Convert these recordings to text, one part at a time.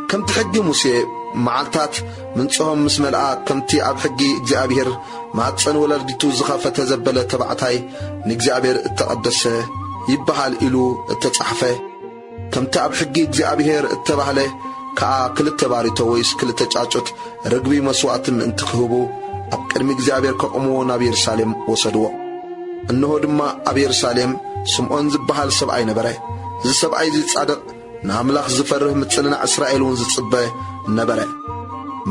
ከምቲ ሕጊ ሙሴ፣ መዓልታት ምንጽሆም ምስ መልኣ፣ ከምቲ ኣብ ሕጊ እግዚኣብሔር ማጸን ወለዲቱ ዝኸፈተ ዘበለ ተባዕታይ ንእግዚኣብሔር እተቐደሰ ይበሃል ኢሉ እተጻሕፈ፣ ከምቲ ኣብ ሕጊ እግዚኣብሔር እተባህለ ከኣ፣ ክልተ ባሪቶ ወይስ ክልተ ጫጩት ርግቢ መስዋእቲ ምእንቲ ክህቡ ኣብ ቅድሚ እግዚኣብሔር ከቑምዎ ናብ የሩሳሌም ወሰድዎ። እንሆ ድማ ኣብ የሩሳሌም ስምዖን ዝበሃል ሰብኣይ ነበረ። እዚ ሰብኣይ እዚ ጻድቕ፣ ንኣምላኽ ዝፈርህ፣ ምጽንናዕ እስራኤል እውን ዝጽበ ነበረ።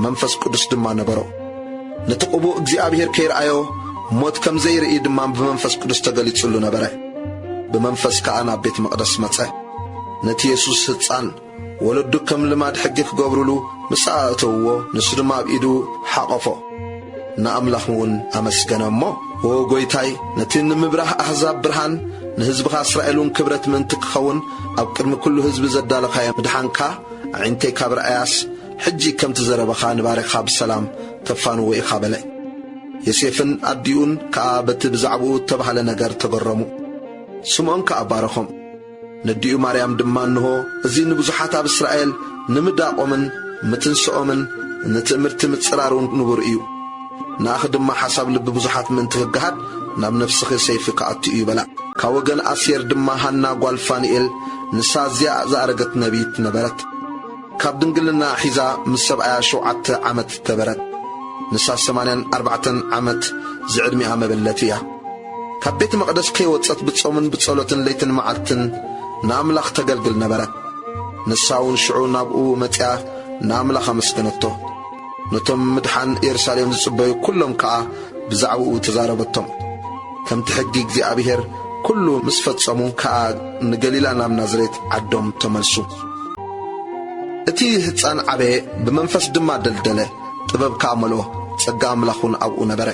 መንፈስ ቅዱስ ድማ ነበሮ። ነቲ ቅቡእ እግዚኣብሔር ከይረኣዮ ሞት ከም ዘይርኢ ድማ ብመንፈስ ቅዱስ ተገሊጹሉ ነበረ። ብመንፈስ ከኣ ናብ ቤት መቕደስ መጸ። ነቲ የሱስ ህጻን ወለዱ ከም ልማድ ሕጊ ክገብሩሉ ምስ ኣእተውዎ፣ ንሱ ድማ ኣብ ኢዱ ሓቐፎ። ንኣምላኽ እውን ኣመስገነ እሞ፣ "ዎ ጐይታይ፣ ነቲ ንምብራህ ኣህዛብ ብርሃን፣ ንህዝብኻ እስራኤል እውን ክብረት ምእንቲ ክኸውን፣ ኣብ ቅድሚ ኩሉ ህዝቢ ዘዳለኻዮ ምድሓንካ፣ ኣዒንተይ ካብ ረኣያስ፣ ሕጂ ከምቲ ዘረባኻ ንባርያኻ ብሰላም ተፋንዎ ኢኻ" በለ። ዮሴፍን ኣዲኡን ከኣ በቲ ብዛዕባኡ እተባህለ ነገር ተገረሙ። ስምዖን ከኣ ባረኾም። ነዲኡ ማርያም ድማ፣ "እንሆ፣ እዚ ንብዙሓት ኣብ እስራኤል ንምዳቖምን ምትንስኦምን ንትእምርቲ ምጽራር እውን ንቡር እዩ። ንኣኺ ድማ ሓሳብ ልቢ ብዙሓት ምእንቲ ክገሃድ ናብ ነፍስኺ ሰይፊ ክኣቱ እዩ" በላ። ካብ ወገን ኣሴር ድማ ሃና ጓል ፋኑኤል፣ ንሳ እዚኣ ዝኣረገት ነቢይት ነበረት። ካብ ድንግልና ሒዛ ምስ ሰብኣያ ሸውዓተ ዓመት ገበረት። ንሳ ሰማንያን ኣርባዕተን ዓመት ዝዕድሚኣ መበለት እያ። ካብ ቤት መቕደስ ከይወጸት ብጾምን ብጸሎትን ለይትን መዓልትን ንኣምላኽ ተገልግል ነበረት። ንሳ እውን ሽዑ ናብኡ መጺኣ ንኣምላኽ ኣመስገነቶ። ነቶም ምድሓን የሩሳሌም ዝጽበዩ ኩሎም ከኣ ብዛዕባኡ ተዛረበቶም። ከምቲ ሕጊ እግዚኣብሔር ኩሉ ምስ ፈጸሙ ከኣ ንገሊላ ናብ ናዝሬት ዓዶም ተመልሱ። እቲ ህጻን ዓበየ፣ ብመንፈስ ድማ ደልደለ፣ ጥበብ ከኣ መልኦ፣ ጸጋ ኣምላኽ እውን ኣብኡ ነበረ።